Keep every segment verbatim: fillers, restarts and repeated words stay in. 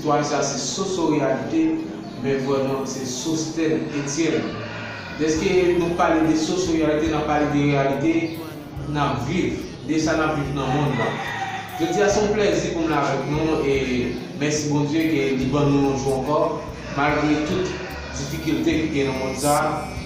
Istwa sa se soso reyalite, men vrèman se Sostèn Etyèn. Dèske nou pale de soso reyalite, n ap pale de reyalite n ap viv, de sa n ap viv nan mond lan. Jodi a se yon plèzi pou m la avèk nou e mèsi Bondye ke li ban nou yon jou ankò, malgre tout difikilte ki gen nan mond sa.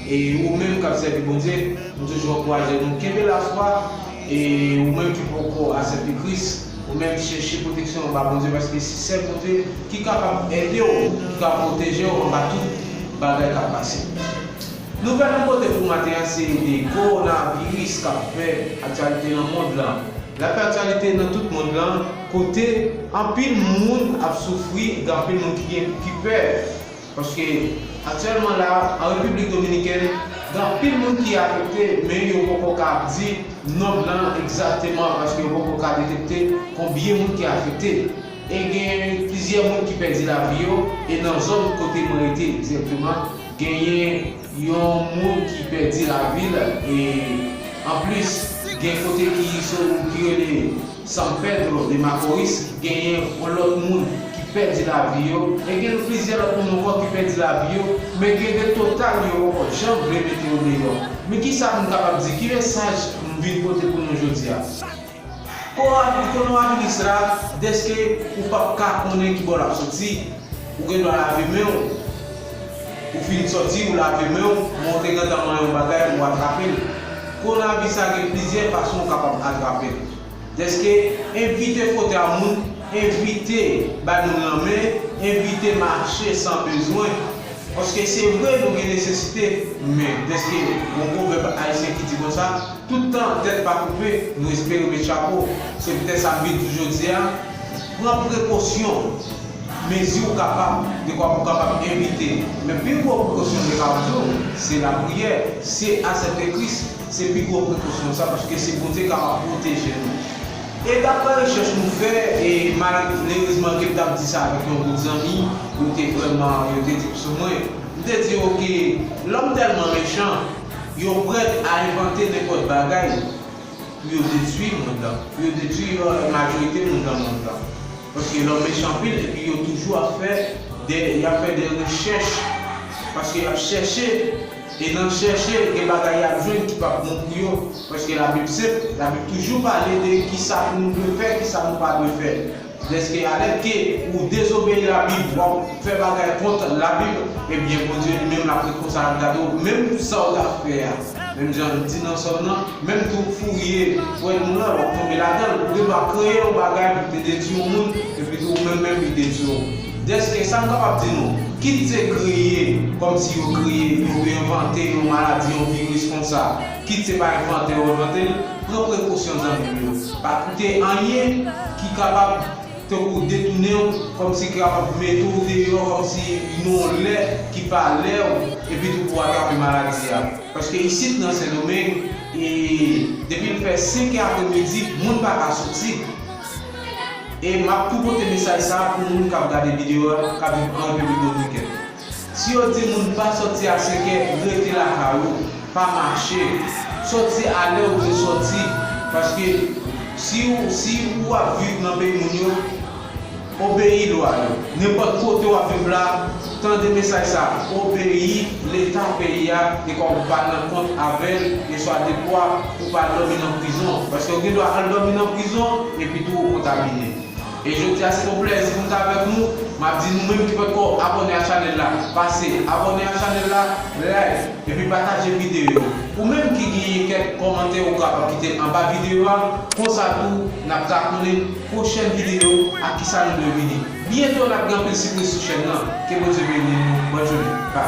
E ou menm k ap sèvi Bondye, m toujou ankouraje nou kenbe lafwa. E ou menm ki poko aksepte Kris, ou menm chèche pwoteksyon anba Bondye, paske se sèl Bondye ki kapab ede w, ki ka pwoteje w anba tout bagay k ap pase. Nouvèl nou pote pou maten an se de kowonaviris k ap fè aktyalite nan mond lan. L ap fè aktyalite nan tout mond lan, kote anpil moun ap soufri, gen anpil moun ki gen, ki pè. Paske aktyèlman la, an Repiblik Dominikèn, gen anpil moun ki afekte, men yo poko ka di nonb lan egzakteman, paske yo poko ka detekte konbyen moun ki afekte. E gen plizyè moun ki pèdi lavi yo, e nan zòn kote mwen rete egzakteman, genyen yon moun ki pèdi lavi l, e anplis, gen kote ki, ki rele San Pedro de Macorís, genyen yon lòt moun ki pèdi lavi yo, e gen plizyè lòt moun ankò ki pèdi lavi yo, men gen de total yo poko janm vle mete yo deyò. Men kisa m kapab di? Ki mesaj m vin pote pou nou jodi a? Kowonaviris la, dèske ou p ap ka konnen ki bò l ap soti, ou gen dwa lave men w, ou fin soti, ou lave men w, men w te gentan manyen yon bagay, ou atrape l. Kowonaviris la gen plizyè fason ou kapab atrape l. Dèske evite fwote a moun, evite bay moun lanmen, evite mache san bezwen. Paske se vre nou gen nesesite, men dèske gon pwovèb ayisyen ki di konsa, tout tan tèt pa koupe, nou espere met chapo. Se poutèt sa m vin di w jodi a, pran prekosyon, mezi w kapab, dekwa pou w kapab evite. Men pi gwo prekosyon m te kapab di w, se lapriyè, se aksepte Kris, se pi gwo prekosyon sa, paske se Bondye k ap pwoteje nou. E daprè rechèch nou fè, e malerezman ke m t ap di sa avèk yon gwoup zanmi, yo te vrèman, yo te di sou mwen. M te di yo ke lòm tèlman mechan, yo prèt a envante nenpòt bagay pou yo detwi mond lan, pou yo detwi, euh, majorite moun nan mond lan. Paske lòm mechan anpil, epi yo toujou ap fè de, y ap fè de rechèch, paske y ap chèche, e nan chèche, gen bagay y ap jwenn ki p ap bon pou yo, paske Labib senp, Labib toujou pale de kisa pou nou dwe fè, kisa nou pa dwe fè. Dèske alèske ou dezobeyi Labib, w ap fè bagay kont Labib, ebyen, Bondye li menm l ap ret konsa, l ap gade w, menm sa w t ap fè a. Menm jan m di nan sòm nan, menm tou fouri pwèl moun lan, w ap tonbe ladan l. Ou gen dwa kreye yon bagay pou te detwi yon moun, epi tou ou menm menm li detwi w. Dèske sa m kapab di nou, kit se kreye, kòmsi yo kreye, yo envante yon maladi, yon viris konsa, kit se pa envante, yo envante l, pran prekosyon zanmi m yo. Pa koute anyen ki kapab tankou detounen w, kòmsi ki ap mete w deyò, kòmsi nan yon lè ki pa lè w, epi tou pou w atrape maladi a. Paske isit nan Sendomeng, e depi l fè senk è apremidi, moun pa ka soti. E m ap tou pote mesaj sa a pou moun k ap gade videyo a, k ap viv an Repiblik Dominikèn. Si yo di moun pa sòti a senk è, rete lakay ou, pa mache. Sòti a lè ou dwe sòti. Paske si ou, si ou ap viv nan peyi moun yo, obeyi lwa yo. Nenpòt kote w ap viv la, tande mesaj sa, obeyi leta peyi a, dekwa pou pa nan kont avè l, e swa dekwa pou pa dòmi nan prizon. Paske ou gen dwa al dòmi nan prizon, epi tou ou kontamine. E jodi a, se yon plèzi pou m t avèk nou. M ap di nou menm ki pòtkò abòne a chanèl la, pase abòne a chanèl la, like, epi pataje videyo. Ou menm ki genyen kèk kòmantè ou kapab kite anba videyo a, konsa tou n ap ka konnen pwochèn videyo ak kisa nou dwe vini. Byento n ap gen anpil sipriz sou chèn nan. Ke Bondye beni nou. Bòn jounen. Bye.